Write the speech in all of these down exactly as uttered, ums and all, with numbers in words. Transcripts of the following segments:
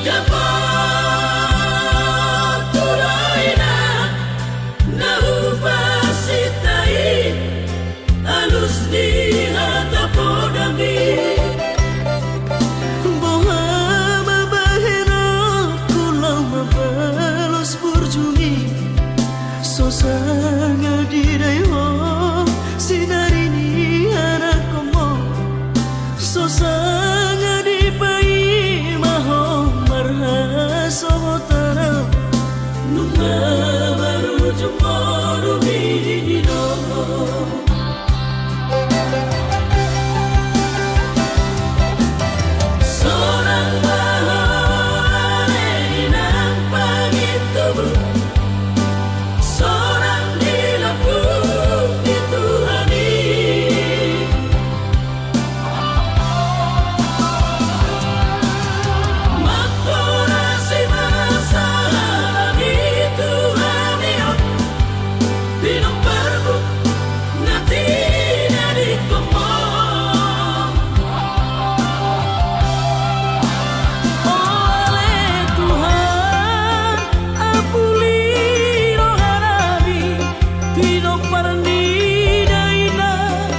Dapot tu dainang na hupasinta i, alus ni hata podami. Boha ma bahenonku laho mambalos burjumi, so sanga didai ho sinari ni anakkonmu. So sanga dipaima ho marhasohotan, nunga marujung modom i di dohot. Sonang ma ho ale inang pangintubu, sonang di lambung ni Tuhan i. Mamporasi ma sahalak i tu hami on, pinomparmu na tinadingkonmu. O ale Tuhan, apuli rohanami, pinompar ni dainang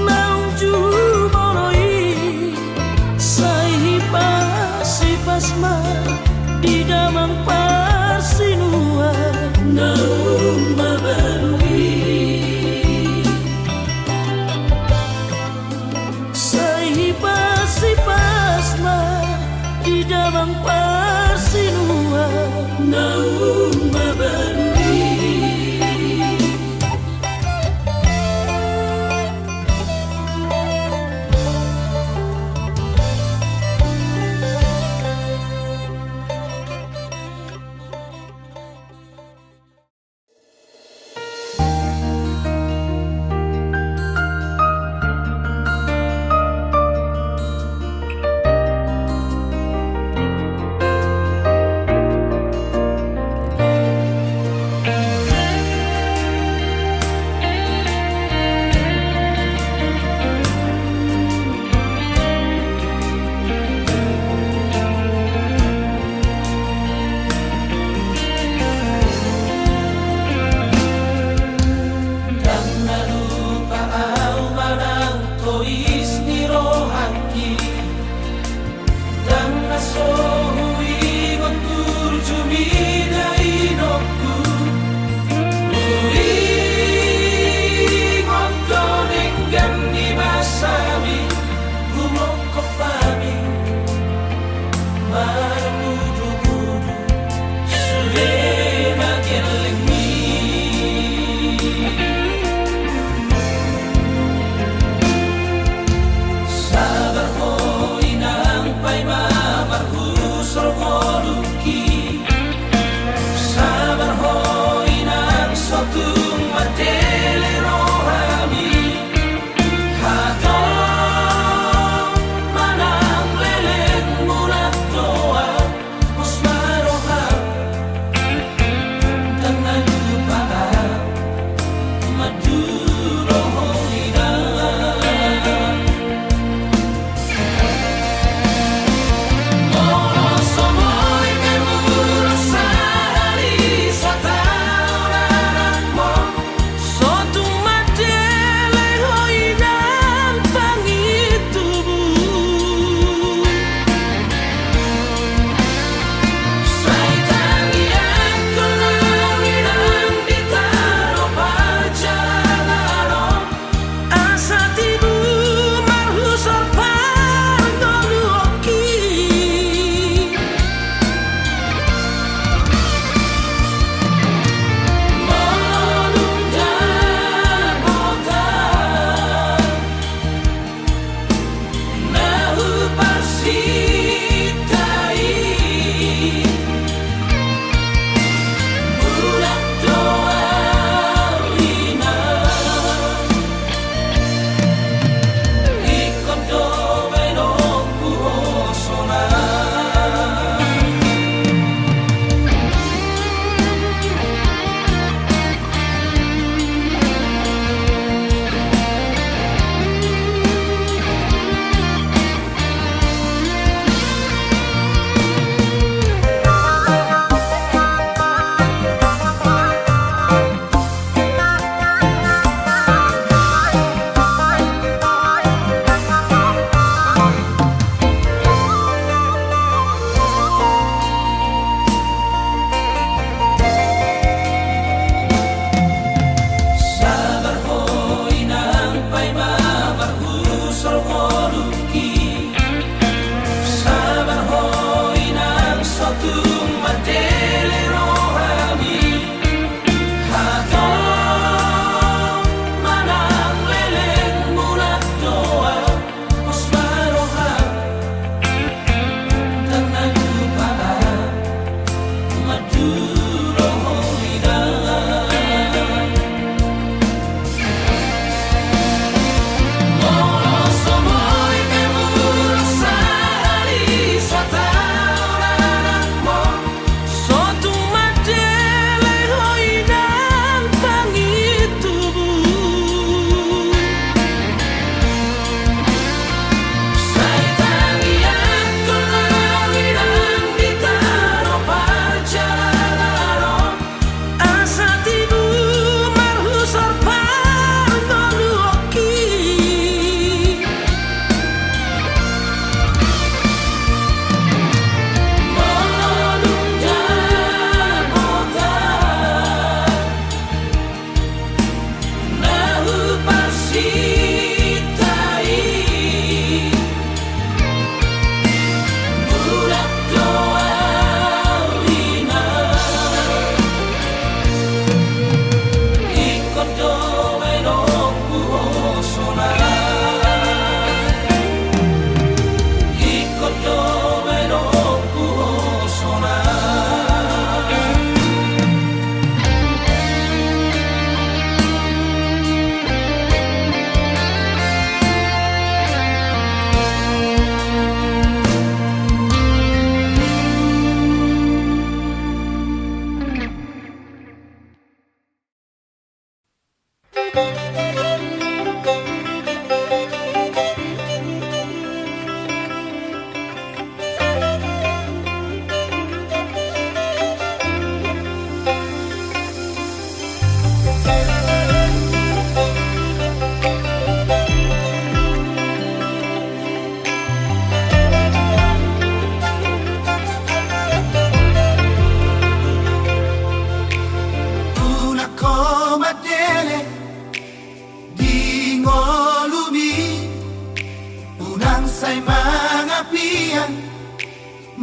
naung jumolo i. Sai hipas-hipas ma di damang parsinuan naung mabalu i. Sai hipas-hipas ma di damang parsinuan naung mabalu i.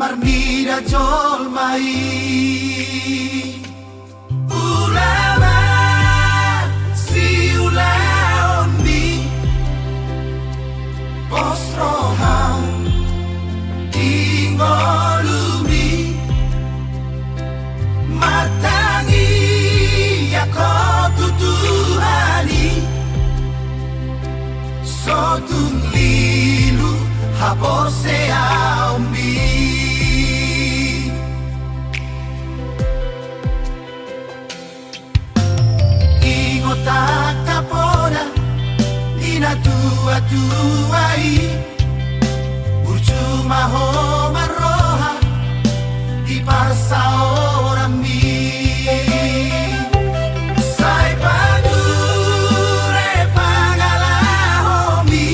Marnida jolma i. Ula ma siulaonmi, pos roham di ngolumi, martangiang ho tu Tuhan i, so tung lilu haporseaonmi. Ingot angka poda ni natuatua i, burju ma ho marroha di parsaoranmi. Sai pature pangalahomi,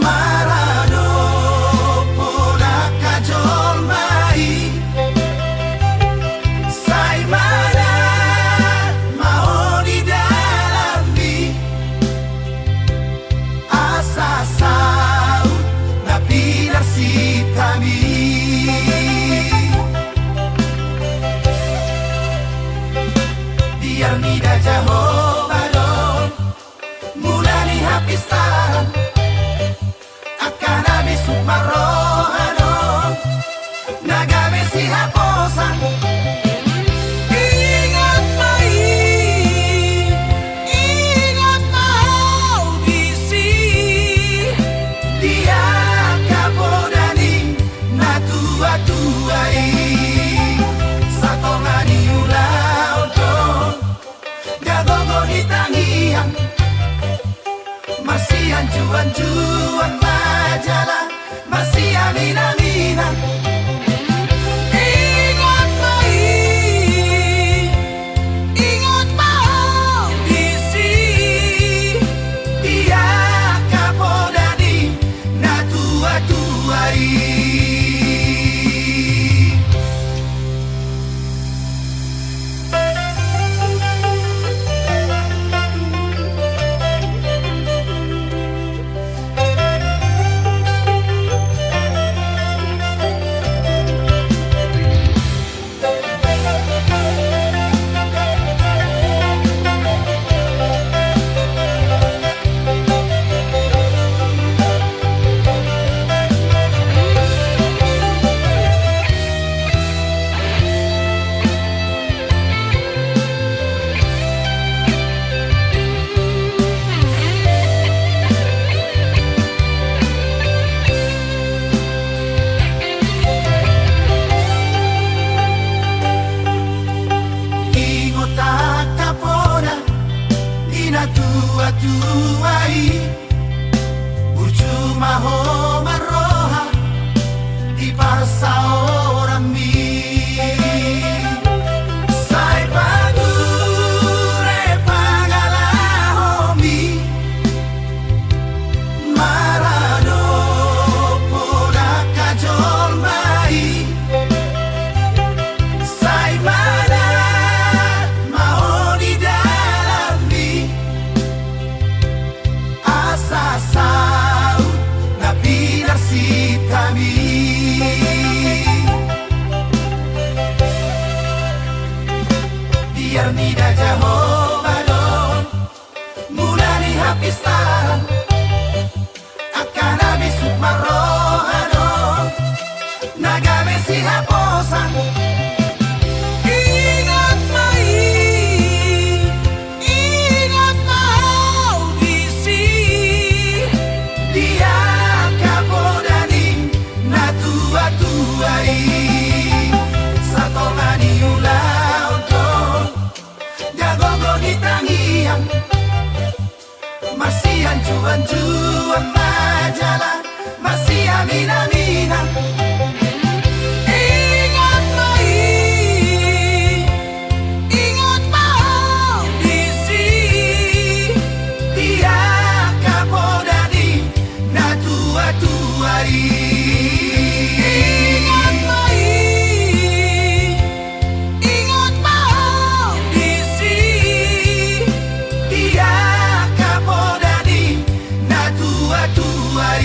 maradophon angka jolma i, sai manat ma ho di dalanmi, asa saut na pinarsinta hami. Biar mida Jahowa do mula ni hapistaran, angka na bisuk marroha do na gabe sihaposan. Ingot ma i, ingot ma ho disi, di angka poda ni natuatua i, satonga ni ulaon do na gogo di tangiang, marsianjuanjuan ma jala marsiaminaminan. Ingot ma i, ingot ma ho disi, di angka poda ni natuatua i. Ingot angka poda ni natuatua i, burju ma ho marroha di parsaoranmi. Sai pature pangalahomi, maradophon angka jolma i, sai manat ma ho di dalanmi, asa saut na pinarsinta hami. Biar mida Jahowa do mula ni hapistaran, angka na bisuk marroha do na gabe sihaposan. Ingot ma i, ingot ma ho disi, di angka poda ni natuatua i, satonga ni ulaon do na gogo di tangiang, marsianjuanjuan ma jala marsiaminaminan. Ingot ma i, ingot ma ho disi, di angka poda ni natuatua i. Ingot ma i, ingot ma ho disi, di angka poda ni natuatua i.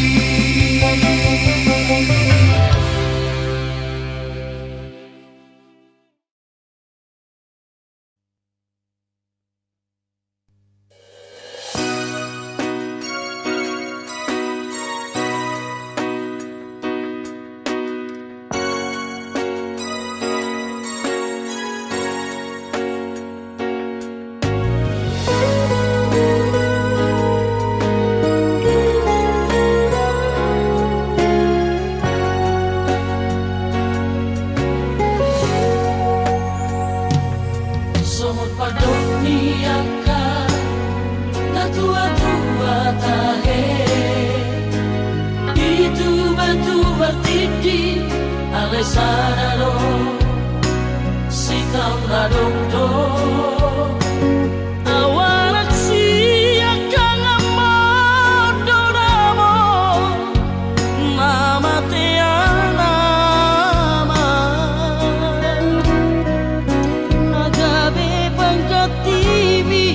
Sada do sitaon na dok do. Awalan siangkangan ma do nama na mate anak ma. Na gabe panggantiMi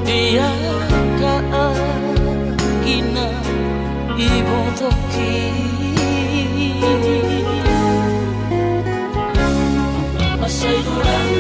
di angka anggi na ibotoki. Mansai hurang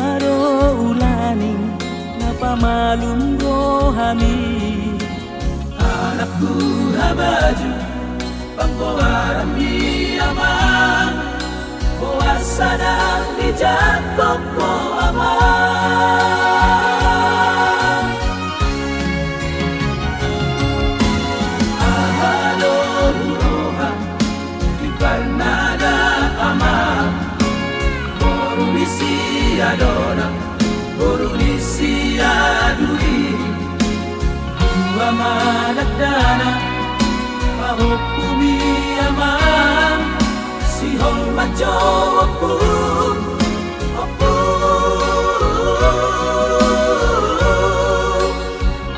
Adong ulaning na pamalum rohami. Anakku na baju panggoaranmi amang, boasa dang dijangkon ho amang. Aha do huroha di parnada amang, boru ni si Adonang, boru ni si Adui. Dua ma dakdanak, pahompumi amang, sihol manjou ompu, ompu,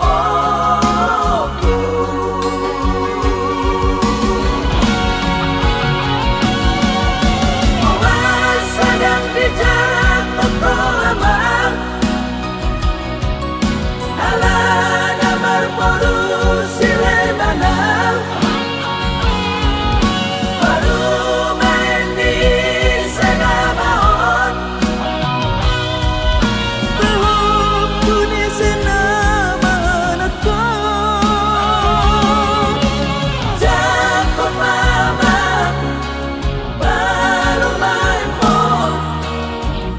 ompu. Boasa dang dijangkon ho amang, ala na marboru si Lebanon, parumaen ni Sebaot, pahompu ni si Naamana do. Jangkon ma amang parumaenmu,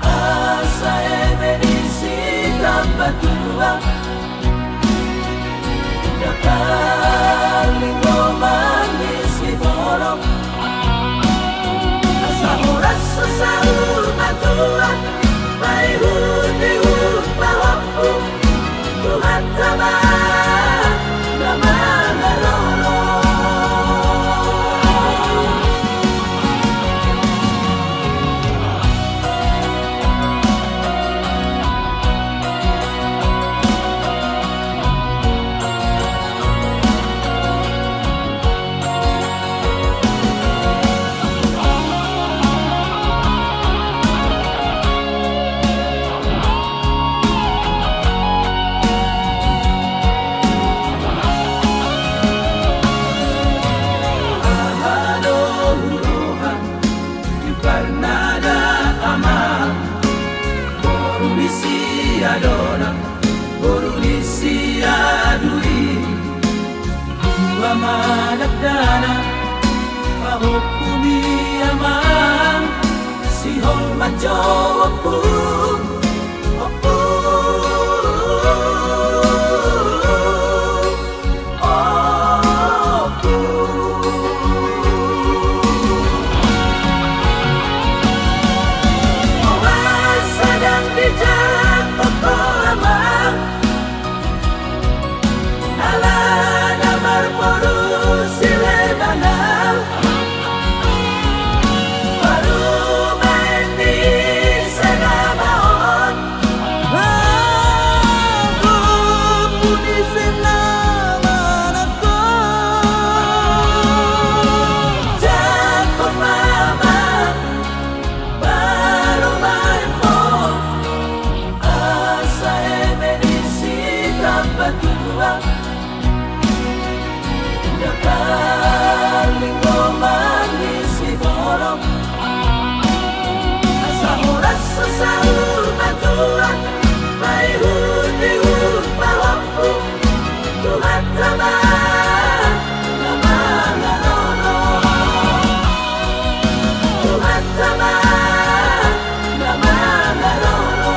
asa eme ni si Tambatuang, dakdanak linggoman ni si Torop, asa horas saur matua, paihutihut pahompu, Tuhanta ma na mangalolo. Aha do huroha di parnada amang, boru ni si Adonang, boru ni si Adui. Dua ma dakdanak, pahompumi amang, sihol manjou ompu, ompu, ompu. Boasa dang dijangkon ho amang, ala na marboru si Lebanon, parumaen ni si Naamana do. Pahompu ni si Naamana do. Jangkon ma amang parumaenmu, asa eme ni si Tambatuang, dakdanak linggoman ni si Torop, asa horas saur matua, paihutihut pahompu, Tuhanta ma na mangalolo. Tuhanta ma na mangalolo.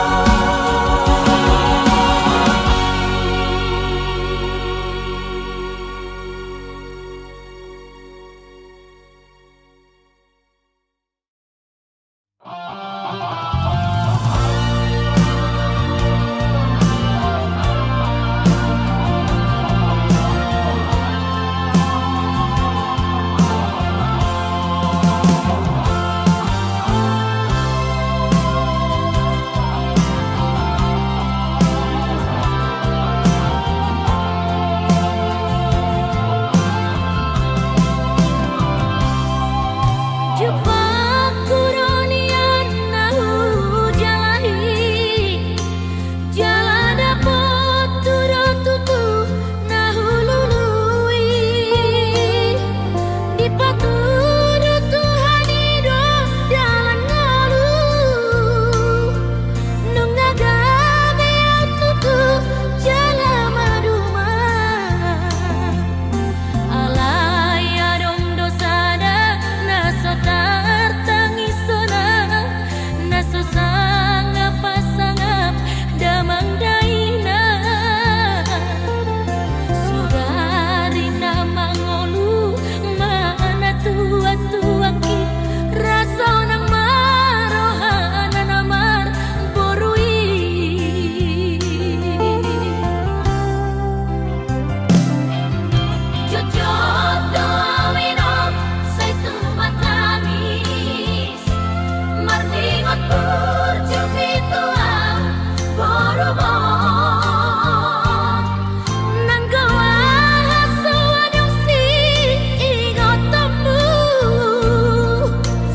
Nanggo aha so adong siingotonmu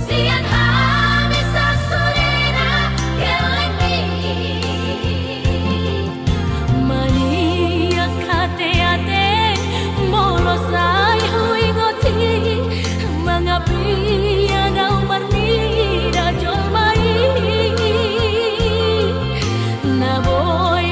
sian hami sasudena gellengmi? Maliang hateate molo sai huingot i, mangapia na umarnida jolma i? Na boi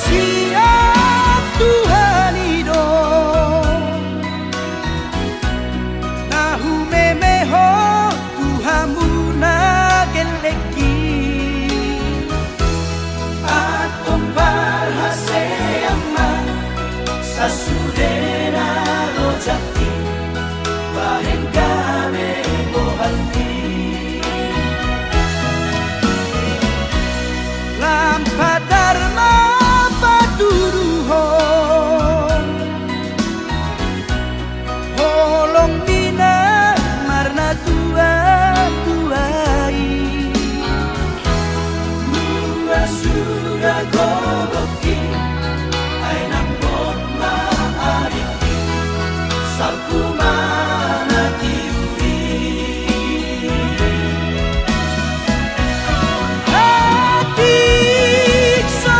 Sian Tuhan i do na humemehon tu hamu na gellengki. Antong parhasean ma sasude na rojangki bahen gabe bohalmi. Lam patar ma patuduhon holong ni na marnatua-tua i. Nunga suda gogokki, ai nang bot ma adikki, salpu ma na tiur i. Atik so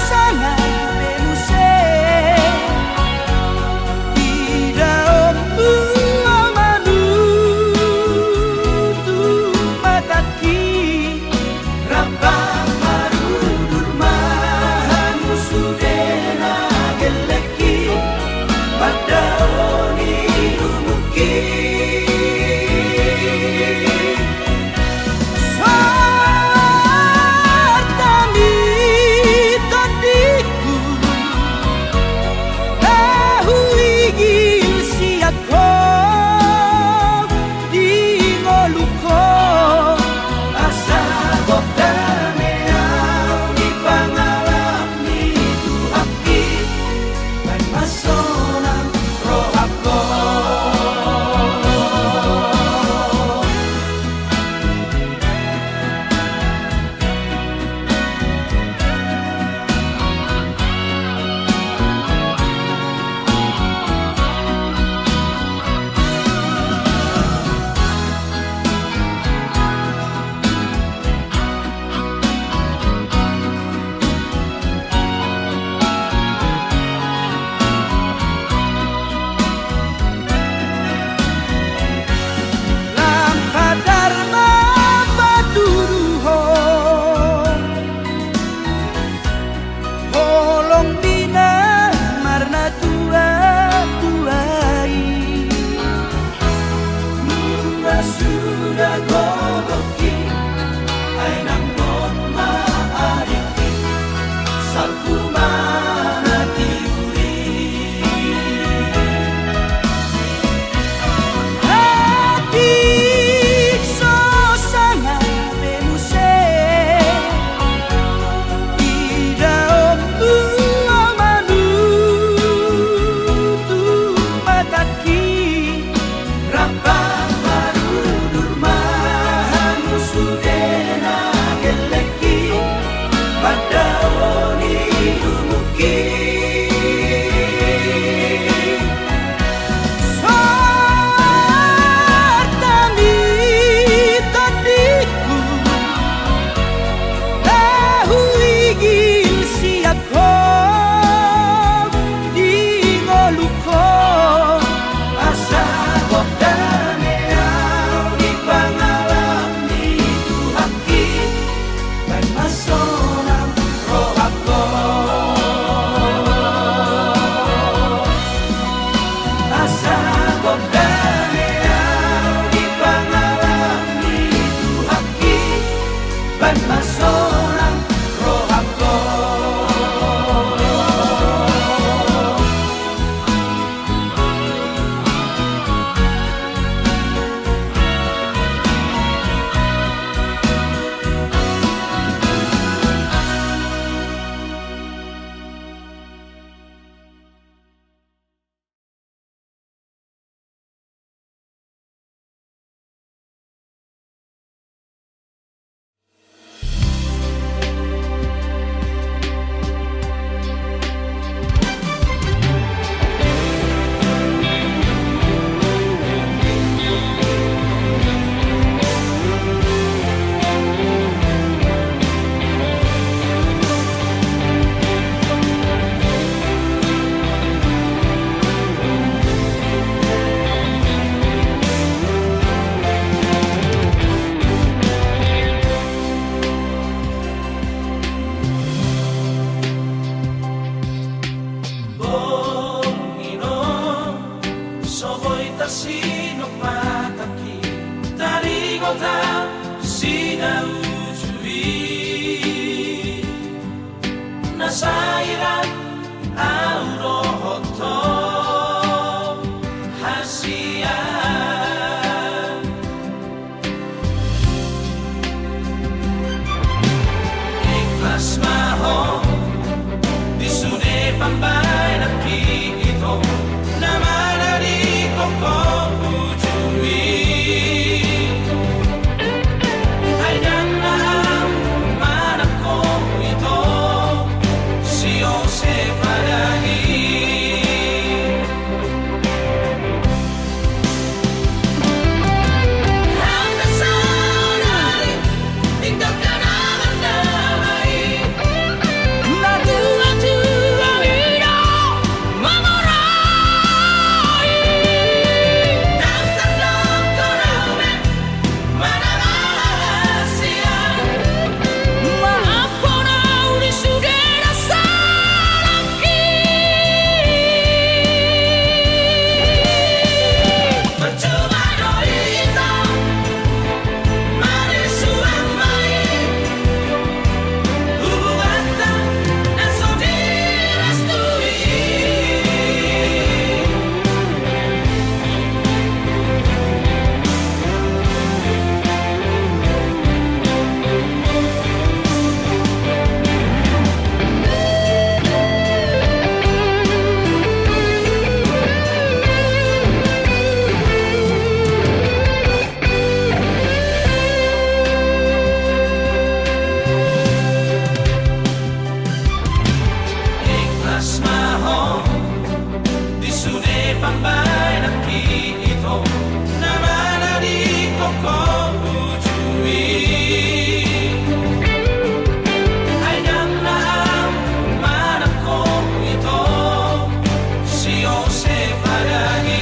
sanga be muse idaonmu, amanku tu matangki, rap marudul ma hami. Au dohot ho hasian. Ikhlas ma ho di sude pambahenanki ito, na manadingkon ho uju i. Ai ndang na au manang ho ito, siose padani. Ikhlas ma ho di sude pambahenanki ito, na manadingkon ho uju i. Ai ndang na au manang ho ito, siose padani.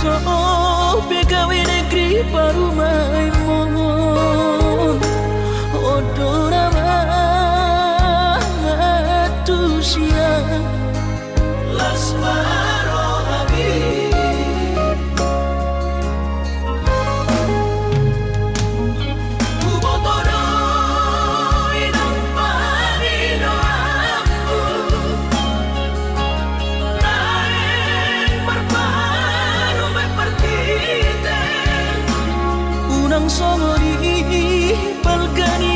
Dope gabe negeri parumaenmon, on do na mangantusi ahu. Las ma rohami. Huboto do inang pangidoanmu, naeng marparumaen martite. Unang songon i balga ni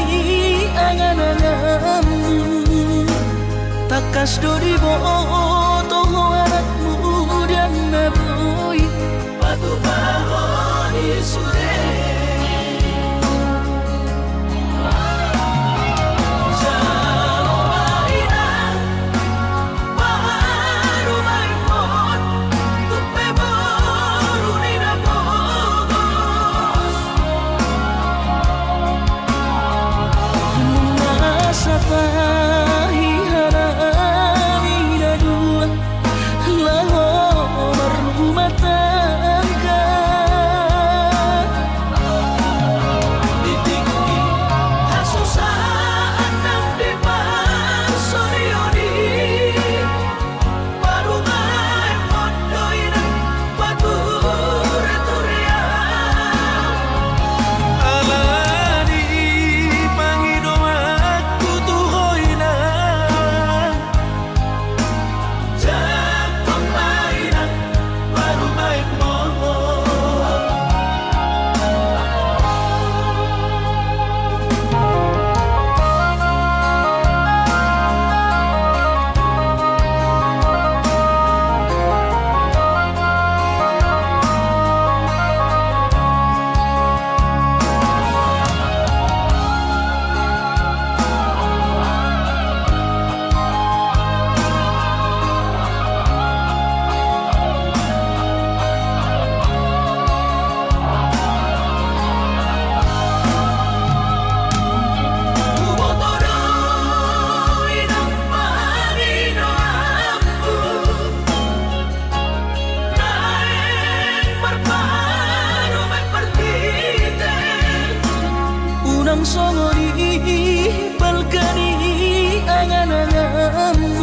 angan-anganmu. Tangkas do diboto ho anakmu, ndang na boi patupahon i sude. Jalo ma inang parumaenmon, tung pe boru ni na pogos. Nunga satahi hanami na dua laho marrumah tangga. Di tingki hasusaan nang diparsorion i, parumaenmon do inang pature-ture ahu. Alani i pangidoanku tu ho inang, jangkon ma inang parumaenmon. Huboto do inang pangidoanmu, naeng marparumaen martite. Unang songon i balga ni angan-anganmu.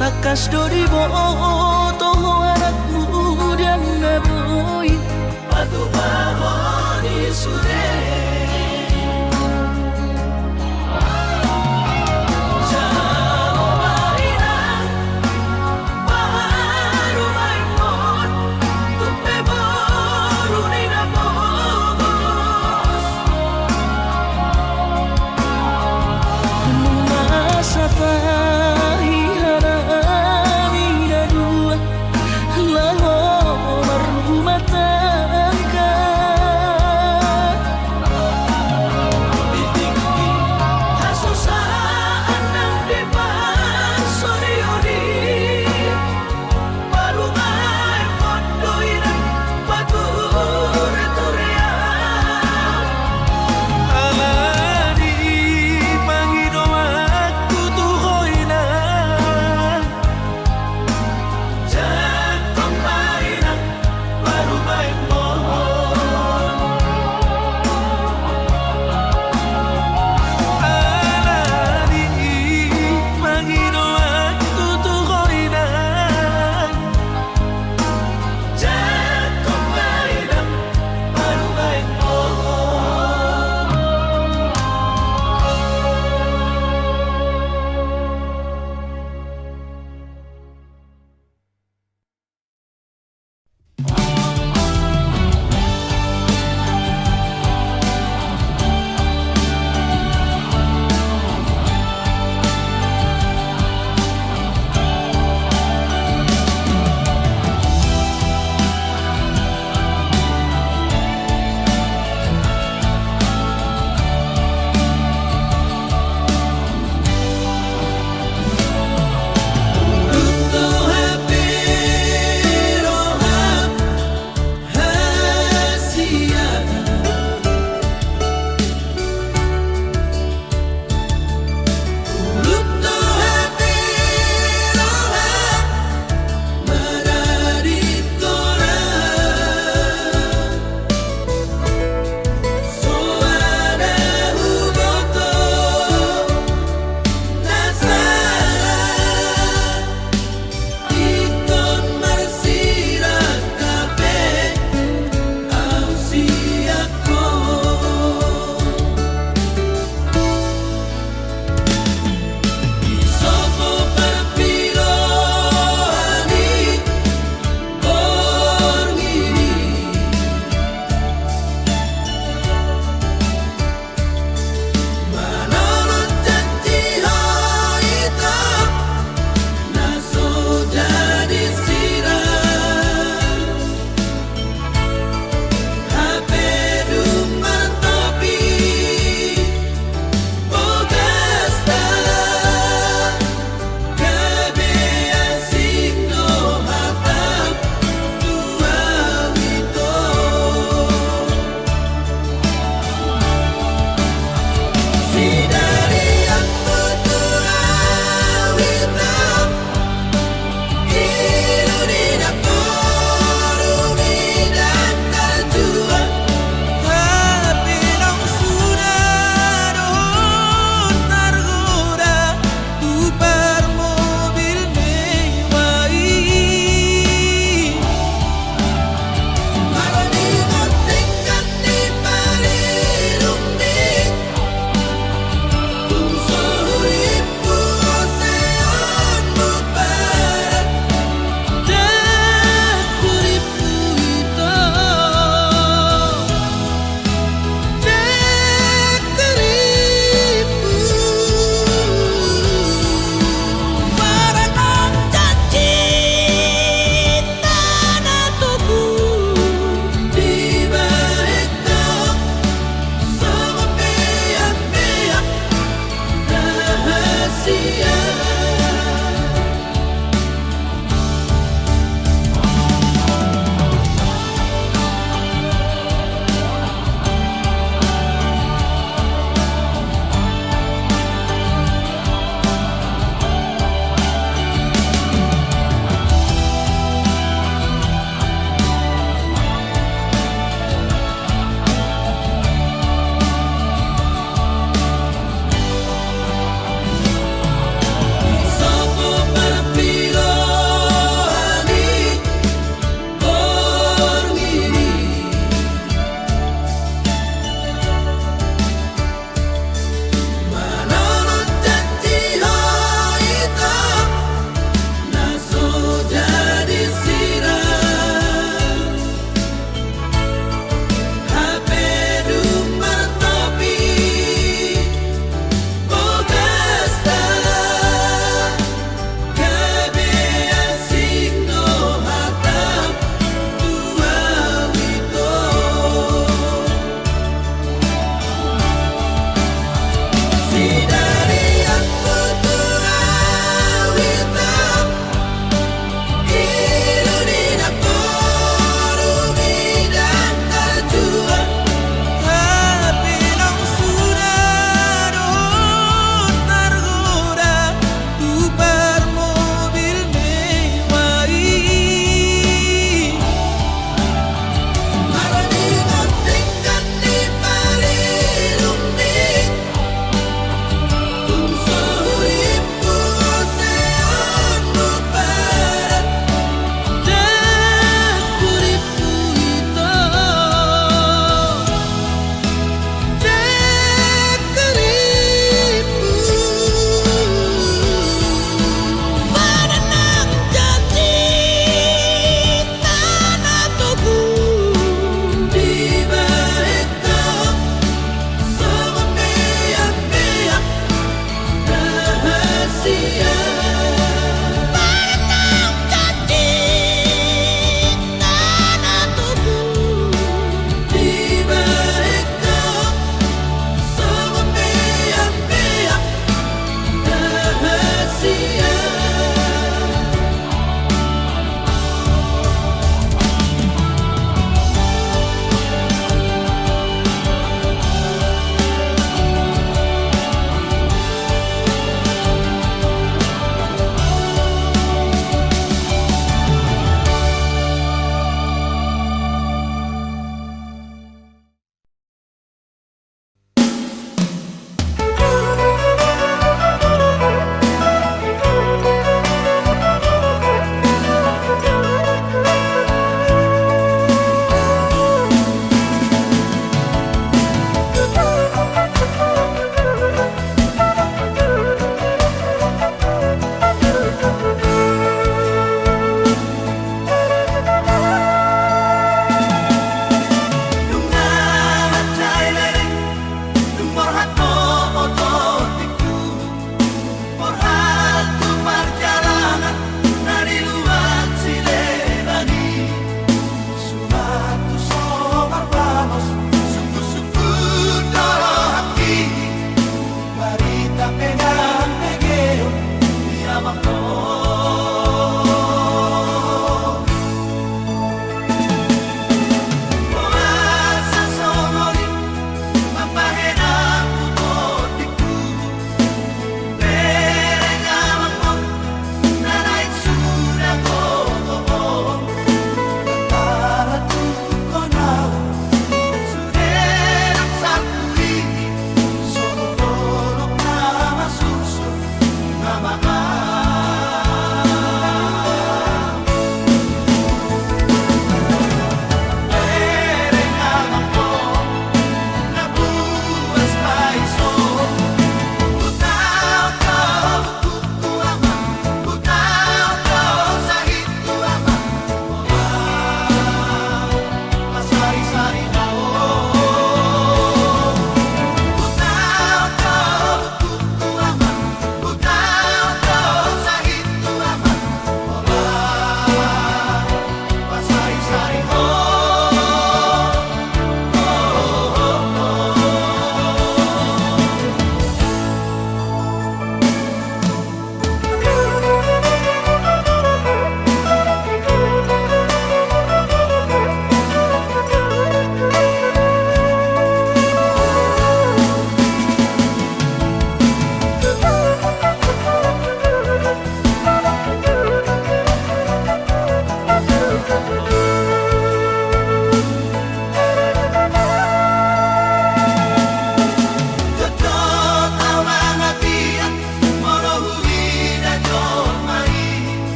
Tangkas do diboto ho anakmu, ndang na boi patupahon i sude. Jalo ma inang parumaenmon, tung pe boru ni na pogos. Nunga satahi hanami na dua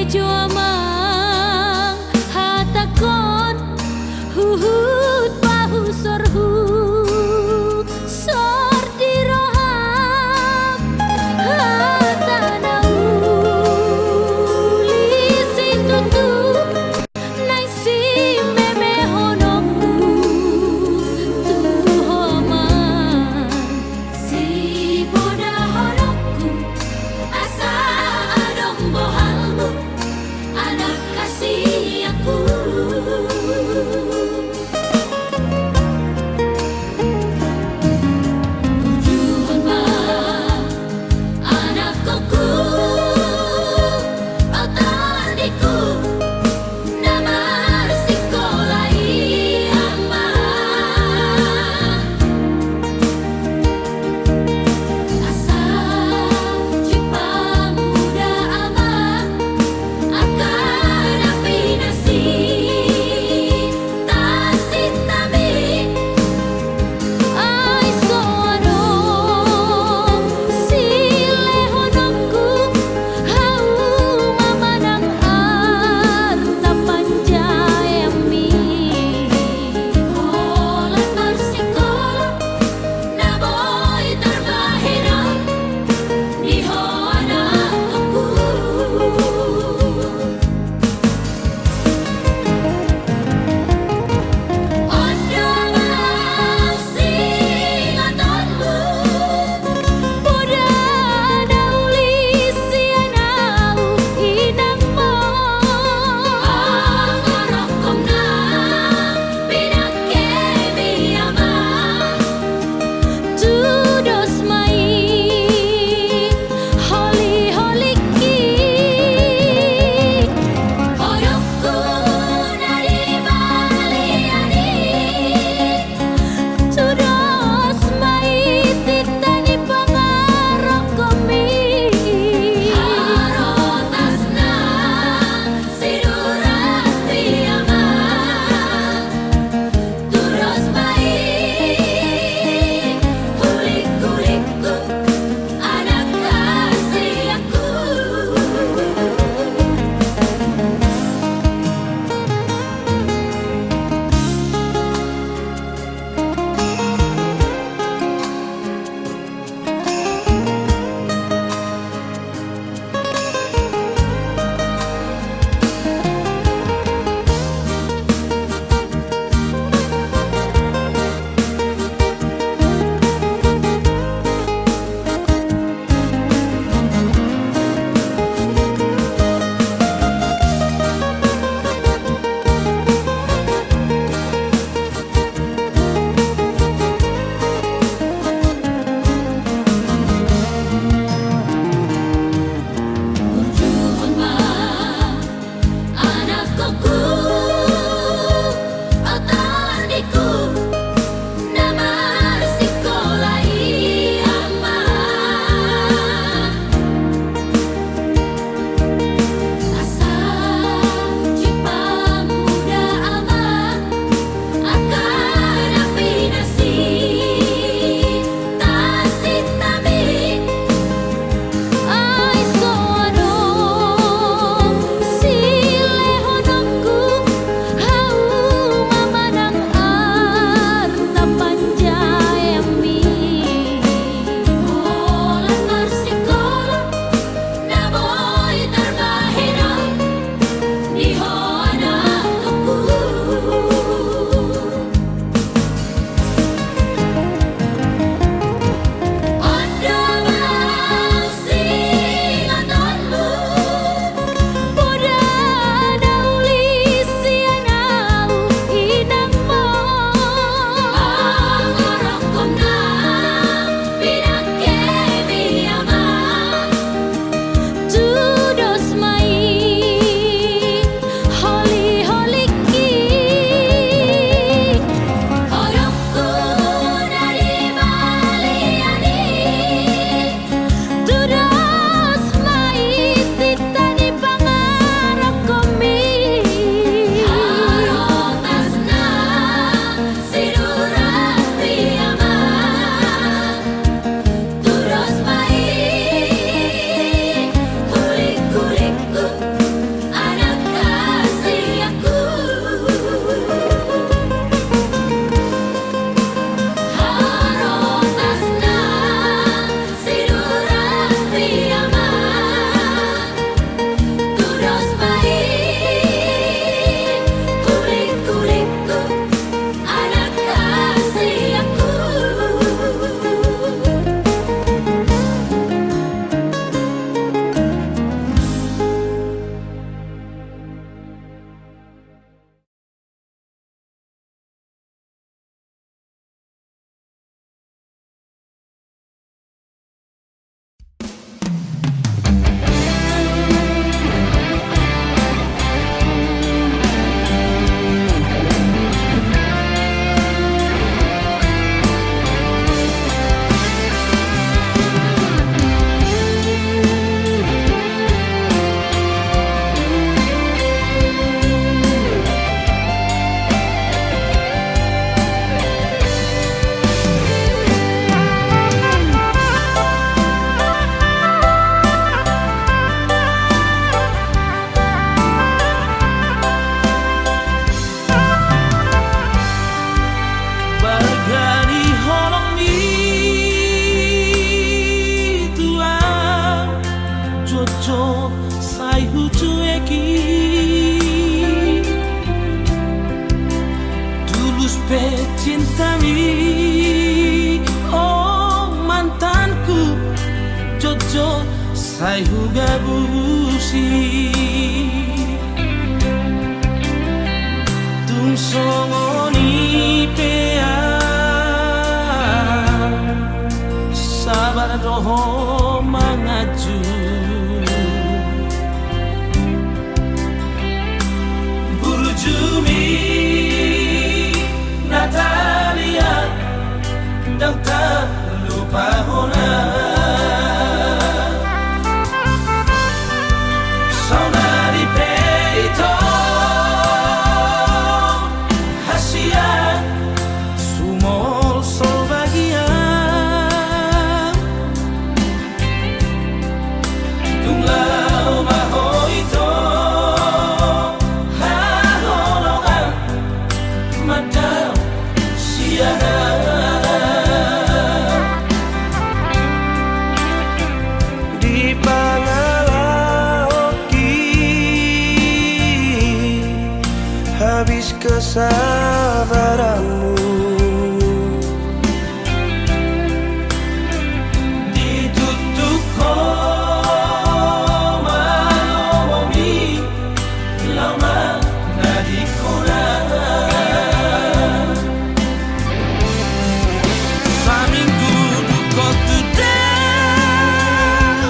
Jo amang hatangkon, huhut pahusorhu sor di roham hata na uli situtu, naeng simemehononku tu ho ma. Sipodahononku asa adong bohalmu, Tulus pe cintami, o mantanku, jotjot sai hugabusi. Tung songon i pe au sabar do ho manganju. Burjumi Natalia, ndang tarlupa hona. Saonari pe ito hasian sumolsol bagian. Tung laho ma ho ito haholongan mandao sian au. Di pangalahonki habis kesabaranmu. Ditutuk ho ma lomomi, laho manadingkon au. Saminggu dung ho tudang, o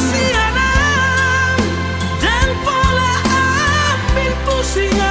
sian au, ndang pola ambil pusing au.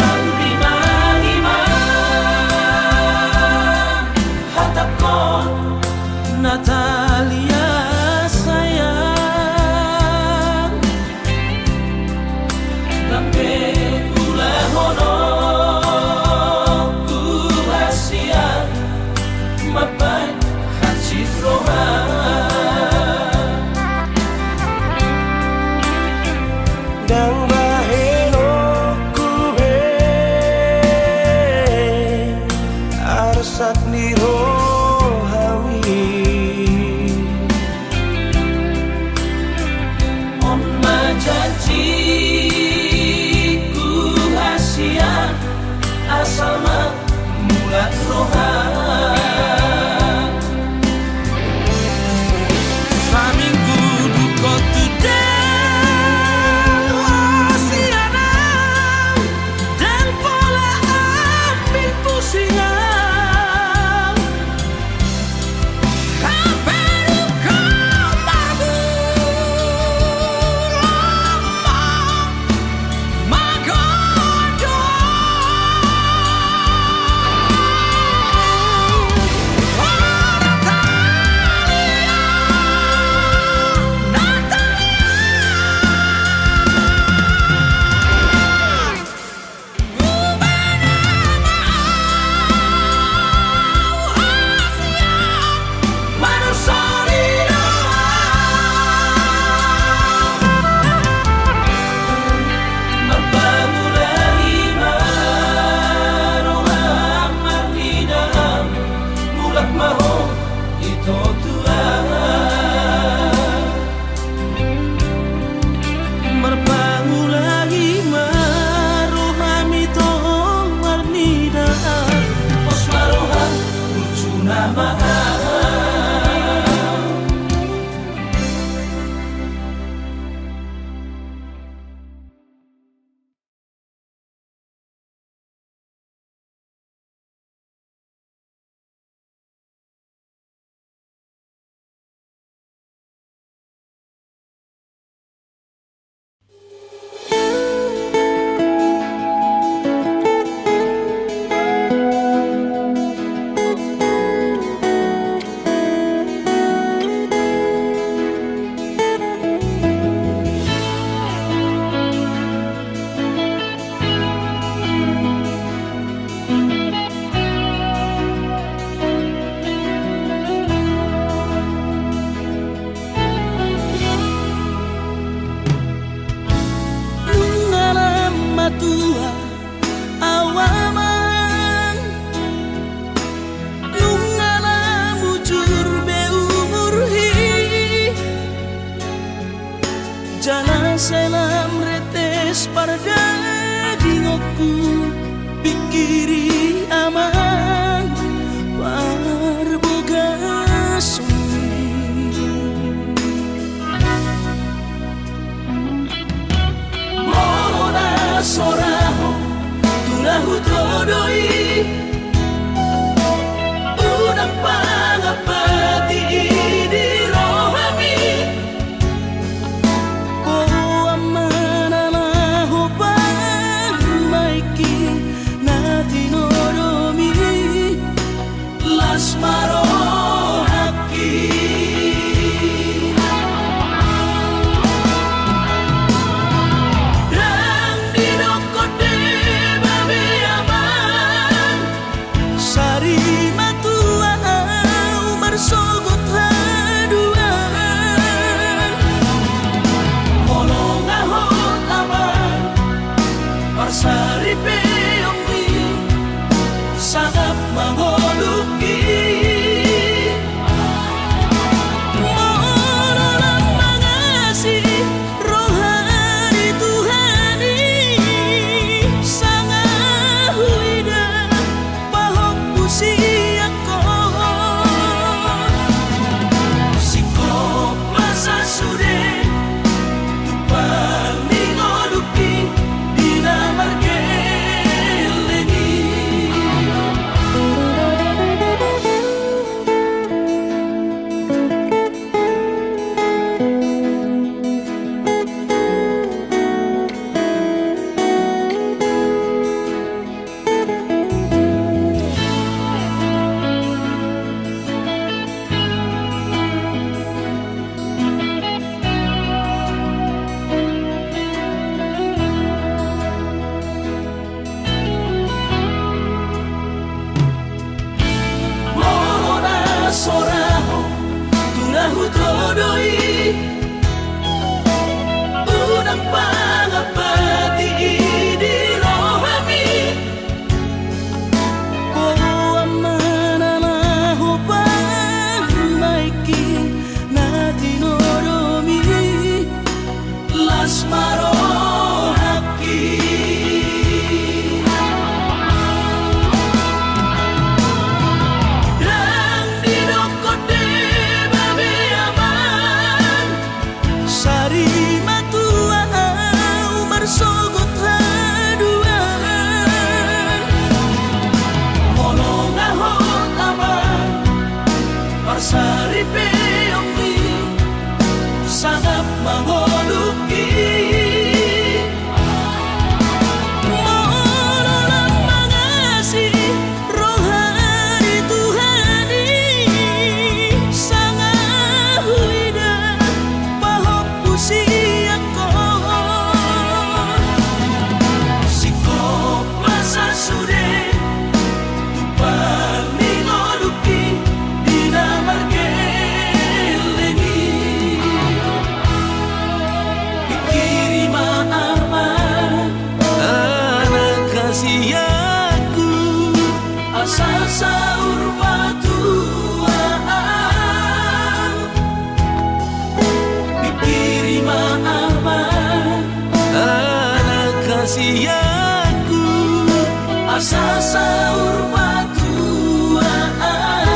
Rimang-rimangi ma hatangkon, Natalia sayang. Ndang pe ulahononku hasian mambahen hansit roha. Ndang bahenonku be arsak ni rohami. On ma janjiku hasian, asal ma mulak roha. Saminggu dung ho tudang, o sian au, ndang pola ambil pusing au. Tua au amang, nunga lam bujur be umurhi, jala sai lam retes pardagingkonhu. Pingkiri amang parbogasonmi. Molo na so ro ho tu na hutodoi, unang pangampati i di rohami. Boan ma na laho paima i na tinodomi, las ma rohangki. Ndang didok ho deba be amang, sari ma tua au marsogot haduan. Molo nga hot amang, parsaripeonmi, sangap mangolungki. Molo lam mangasi roha ni Tuhan i, sanga huida pahompu sian ho. Singkop ma sasude tu parningoduki di na margelleng i. Molo na so ro ho tu na hutodoi, unang pangampati i di rohami. Boan ma na laho paima i na tinodomi, las ma rohangki. Ndang didok ho deba be amang, sari ma tua au marsogot haduan. Molo nga hot amang, parsaripeonmi, sangap mangolungki. Molo lam mangasi roha ni Tuhan i, sanga huida pahompu sian ho. Singkop ma sasude tu parningoduki di na margelleng i. Pingkiri ma amang, anak hasianku, asa saur matua au. Pingkiri ma amang, anak hasianku, asa saur matua au.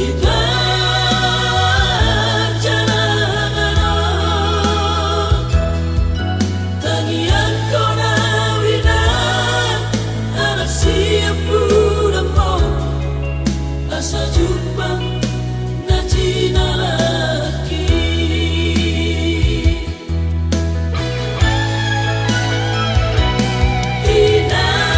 Di parjalangan on, tangiangkon au inang, anak sian bulak on, asa jumpang na jinalahi. Inang,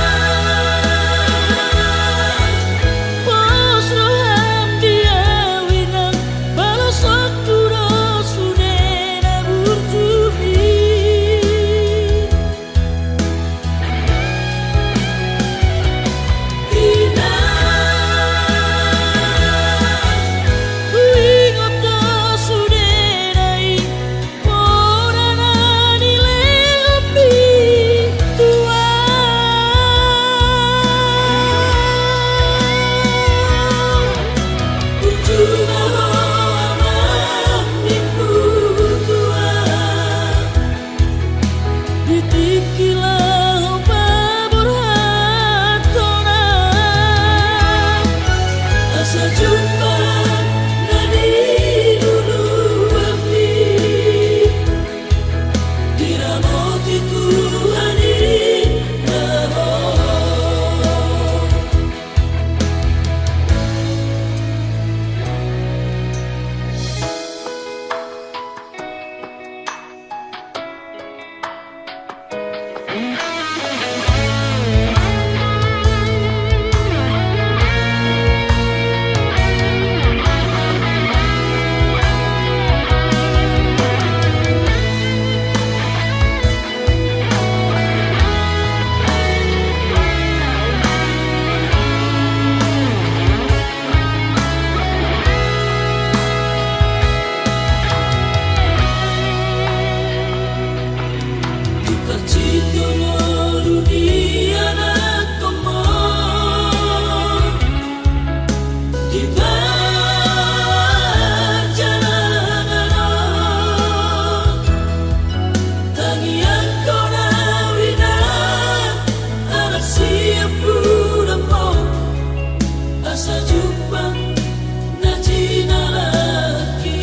pos roham di au inang, balosonku do sude na burju i. Inang, huingot do sudena i, bona na nilelep i tu au. Burju ma ho amang, nimmu tu au. Di tingki laho paborhathon au, asa jumpang na di luluan i, diramoti Tuhan i ma ho. Di parjolo ngolu ni anakhonmu, di parjalangan on, tangiangkon au inang, anak sian bulak on, asa jumpang na jinalahi.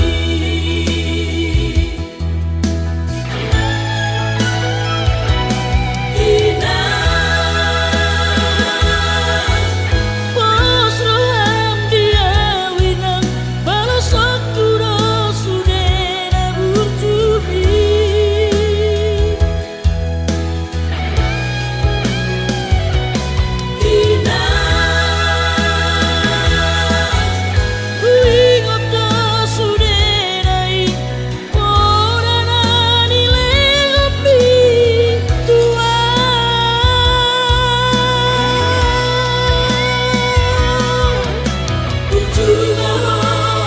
Inang, pos roham di au inang, balosonku do sude na burju i. Inang, huingot do sudena i, bona na nilelep i tu au. Burju ma ho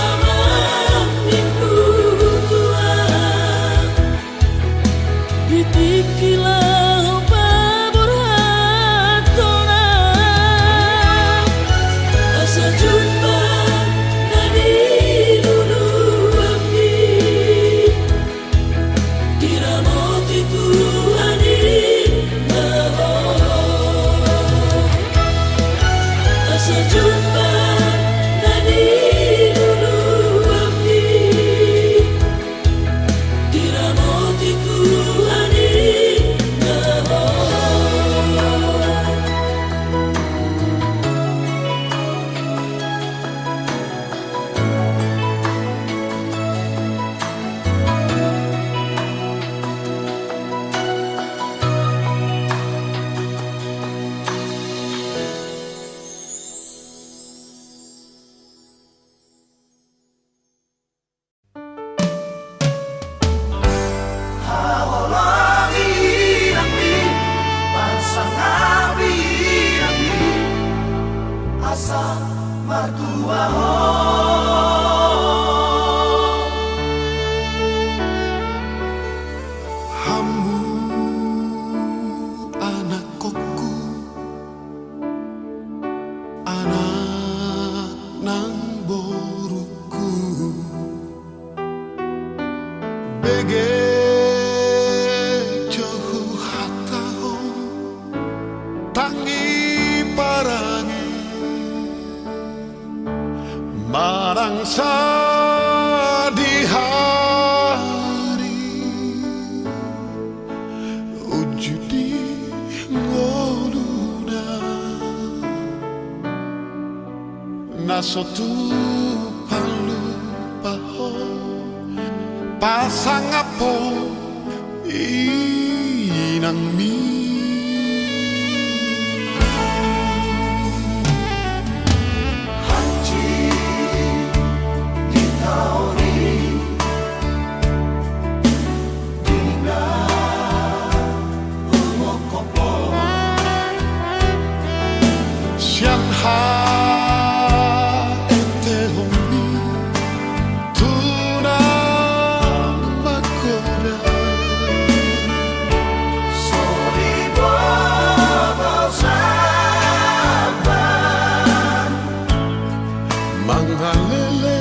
amang, nimmu tu au. Di tingki laho paborhathon au, asa jumpang na di luluan i, diramoti Tuhan i ma ho. Asa jumpang na di luluan i, diramoti Tuhan i ma ho. Haholongi inangmi, pasangapi inangmi, asa martua ho. Hamu anakhonku, anak nang borungku, bege jo huhatahon, tangi parange. Manang sadihari unjuk di ngoluna, na so tupa lupahon pasangaphon inangmi. Hansit ni taon i, di na umongkop on, sian haetehonmi tu na manggoda. Soriboto saba mangalele